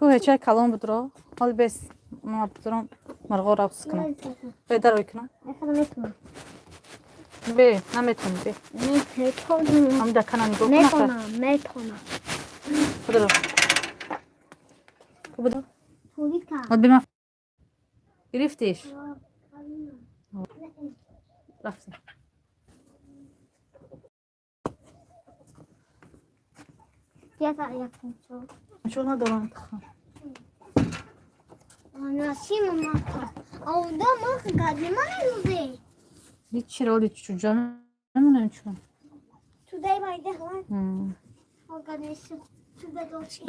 Ку ҳечай калон будро. Ҳоли бес ма будром мурғоро абс кунам. Бе дарой кунам. Бе, наметонӣ бе. Ҳам дакана нигоҳ кун. Метонам, метонам. Будро. Ку будро? Толика. Ҳол бе ма гирифтиш? Рафтем. Чо надорам тухм. Ҳичи роли чуҷа мемонем чун.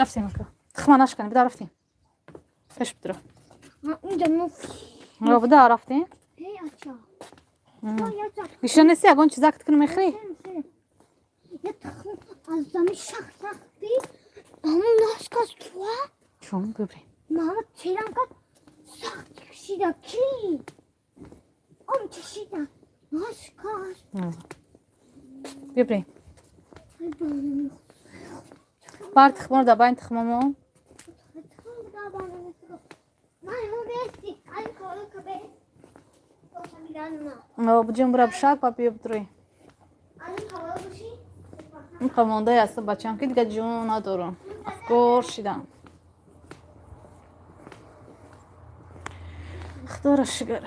Рафтем ака. Тухма нашканем, буда рафтем. Пеш будро. Буда рафтем. Гишта неси ягон чизак кунам мехӯрӣ? Чун бибрем. Мама черанка сахт кашида ки? Ом кашида. Нашкаш. Бибрем. Бар тухморо дар байни тухмамо. Буҷон бура бишак ба биё бидурӣ. Ин қамондаи аста бачам ки дига ҷон надорам. Афгор шидам. Худоро шукр.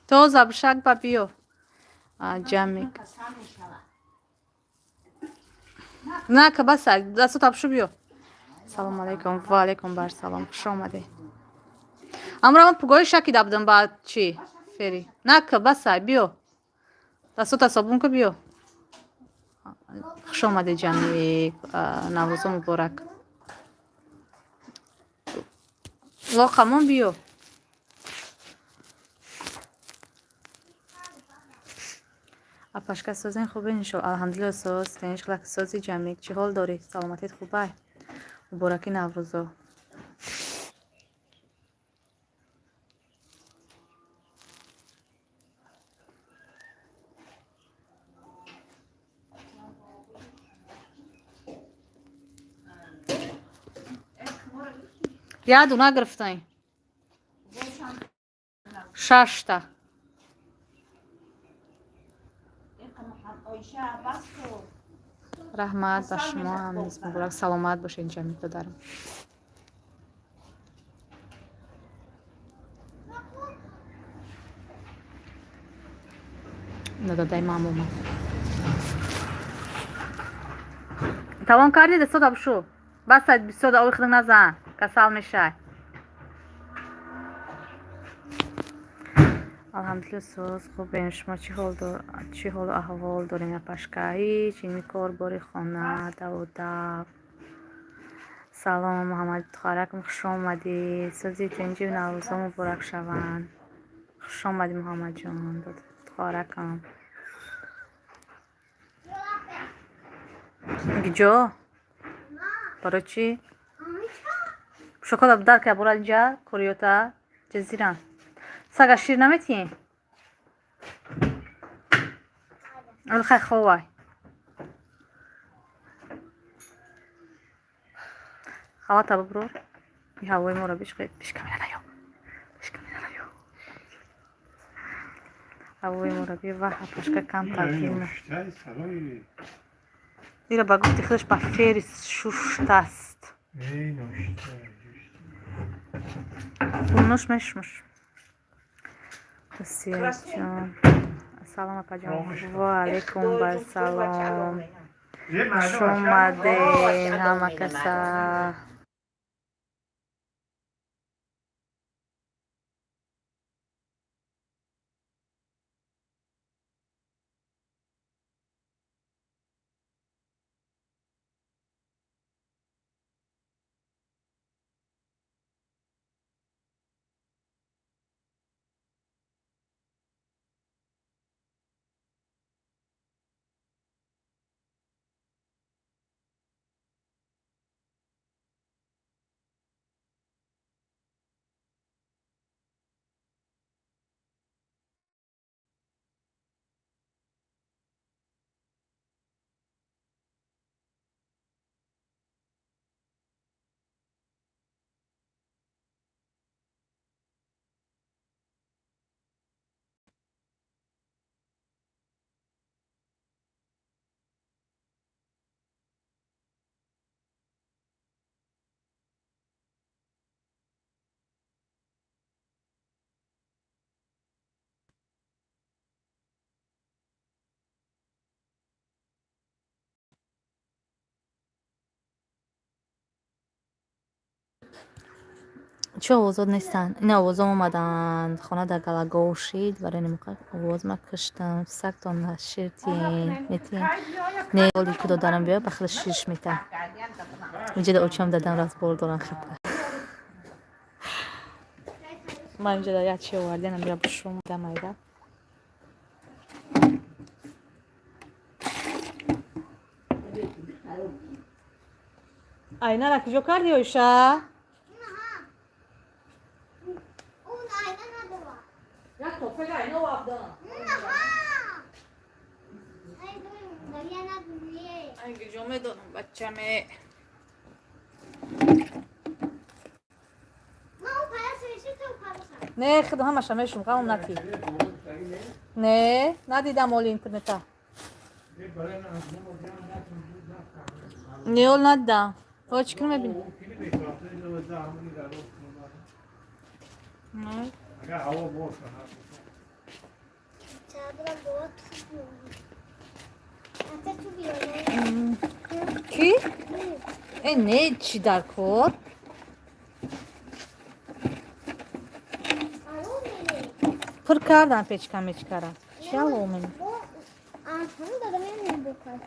Тоза бишак ба биё. Ҷамик. На ка баса, дасту табшу биё. Салом алейкум, ва алейкум бар салом. Хуш омадед. Амро ман пугои шакида будам ба чӣ? Фери. На ка баса, биё. Дастута собун ку биё. Хуш омадед ҷамик. Наврӯзо муборак. Лоқамон биё. Апашка созен хубе иншо. Алҳамдулилло соз, тенш лак сози ҷамик. Чӣ ҳол дорӣ? Саломатит хубай? Мубораки Наврӯзо. Яду нагирифтаем. Шашта. Раҳмат ба шумо ҳам низ муборак. Саломат бошед ҷамик додарам. Нададай мам омад. Тавон кардӣ дастот абшу. Басад бисёр ови худак назан. Касал мешай. Алҳамдулилло соз хубем. Шумо чӣ ҳолу аҳвол дорем апашка? Ҳеҷ ини кор бори хона, давудав. Салом Муҳаммад Тухаракам, хуш омадед. Сози тинҷи Наврӯзо муборак шаванд. Хуш омадӣ Муҳаммадҷон, Тухаракам. Гиҷо? Барои чӣ? Шоколад дар ка бора инҷа кориёта ҷазиран. Сага шир наметиҳӣ? Хай ховай. Халата биброр. И ҳавои моро бишқи. Пеш камера наё. Пеш камера наё. Ҳавои моро би ва ҳапашка камтар дина. Ира ба гуфти худаш ба фери шуштаст. Нуш мешмуш. Ҷон. Салом апаҷон. Ва алейкум вассалом. Хуш омадед ҳама каса. Чӣ овозот нестанд? Ин овозом омаданд. Хона дар галагоҳ шид, барои намоқа овоз ма киштам. Сагтон ширтин метин. Не, оли ку додарам биё, ба худаш ширш мета. Инҷа очам дадам разбор доран хата. Ман инҷа як чи овардем, бия бушум дамайда. Айнара куҷо кардӣ, Оиша? Он айна надора. Як тофега айна овардам. Ай, дарья надуне. Ай, куҷо медонам, бачаме. Ма у паласа виши, то паласа. Не, худо ҳамаша мешум, ғамм накӣ. Не, надидам оли интернета. Не, ол надидам. О, чӣ кунем, мебинӣ? Не. Чабра бо ту. Ата ту биёне. Кӣ? Э, не, чӣ дар кор? Алло, мене. Пур кардам печка мечкара. Чӣ алло мени? Бо антон дадам мене букар.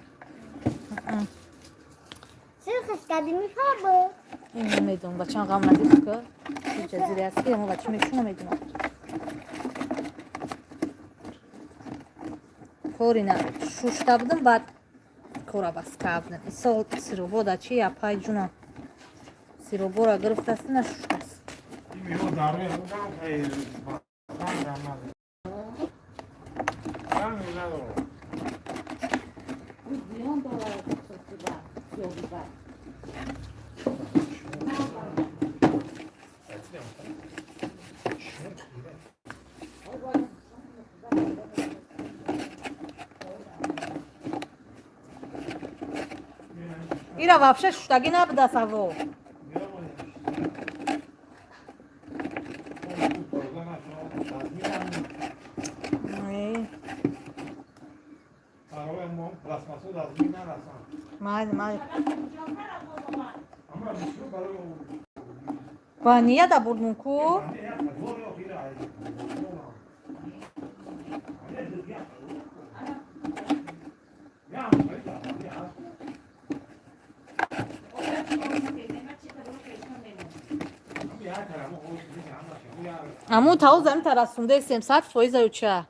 Сир хастади мифабо. Ин намедонам, бачам ғам надид ка. Ҷазире аст ки мо бача мешу намедонам. Кори на шушта будам, баъд кора бас кардам. Исол сиробода чи апай ҷунам. Сиробора гирифтаст, на шуштаст. Ира вообще шуштагӣ набудааст ҳаво. Не. Майли, майли. Ба нияда бурдмун ку? Амун тао замин тарасундаесем 100% юча.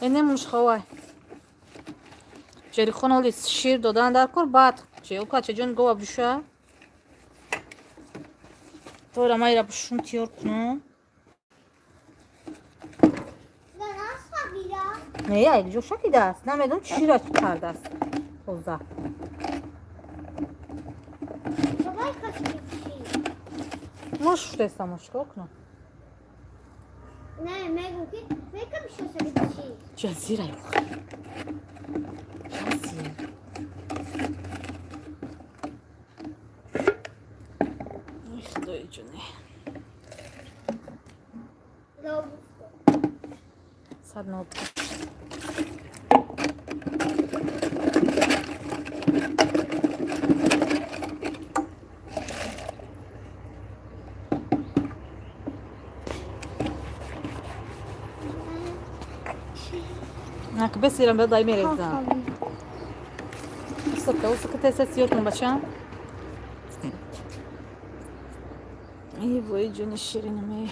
Эне мушховай. Ҷерихон оли шир додан дар кор, баъд че укача ҷон гова буша. Тора майра бушун тиёр кунам. Не, як ҷо шакидааст. Намедонам чӣ шира кардааст. Тоза. Мо шуштестам, чикор кунам? Не, мегӯ ки мека бишосаги чи? Ҷазира ёх. Ҷазир. Ой, худои ҷоне. Сад ноб. Nak бесирам бедай мерезам. Усака, усака те се сиётон бачам. Эй, вой ҷони ширинаме.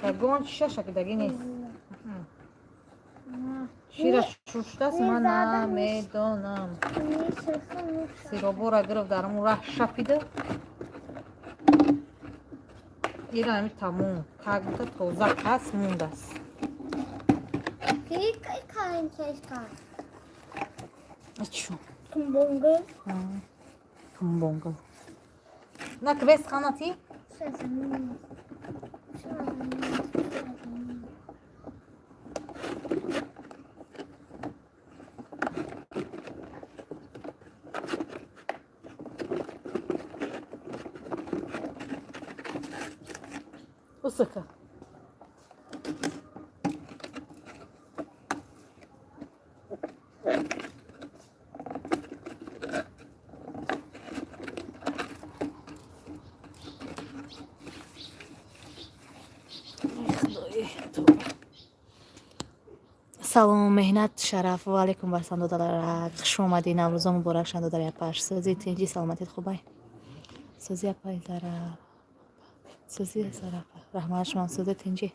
Ягон шиша шакидагӣ нест. Шира шуштаст, ман намедонам. Сиробора гирифт дар ҳамун раҳ шапида. Ира ҳами тамом. Как будто тоза кас мондааст. Чу? Тумбонгл. На квест ханати? Усака. Салом, меҳнат шараф. Ва алайкум вассалом, додарак, хуш омадӣ. Наврӯзо муборак шанд, додари апаш. Сӯзи, тинҷӣ, саломатит хубай? Сӯзи, апай зара, сӯзи зара, раҳмат. Шумо сӯзи, тинҷӣ?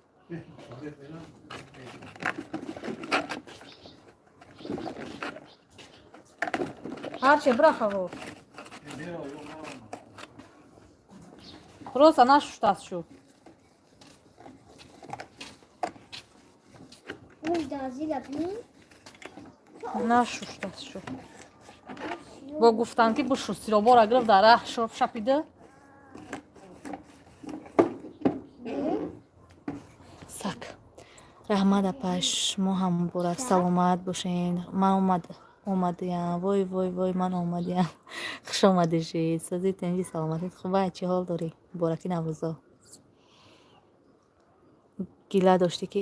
Ҳарче бирахаво, роста нашуштаст шу. Нашуштаст шу. Бо гуфтанд, ки бушу, сиробора гирифт, дар раҳ шапида. Сак, раҳмат, апа, шумо ҳам муборак, саломат бошед. Ман омадиям. Вой, вой, вой, ман омадиям. Хуш омадишед. Сӯзи, тинҷи, саломатит хуба? Чӣ ҳол дорӣ? Мубораки наврӯзо. Гила доштӣ, ки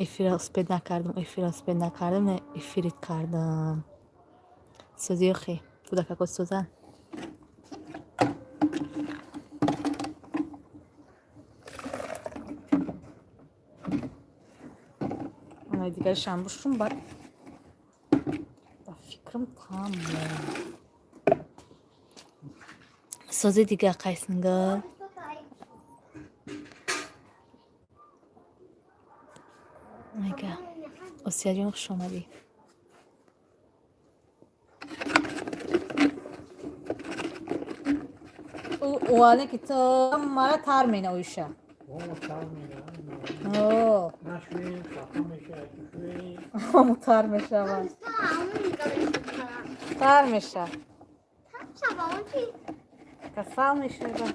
эфира успеть накардам, эфира успеть накардам, не эфирит кардам. Сӯзи, охи, кӯдакако сӯзан? Дигаришам бушум, баъд ба фикрам тамом. Сӯзи, дига қайсингал мега. Осияҷон, хуш омадӣ. Уале ки ту мара тар меноиша. Тар мешавад, тар меша, касал мешава.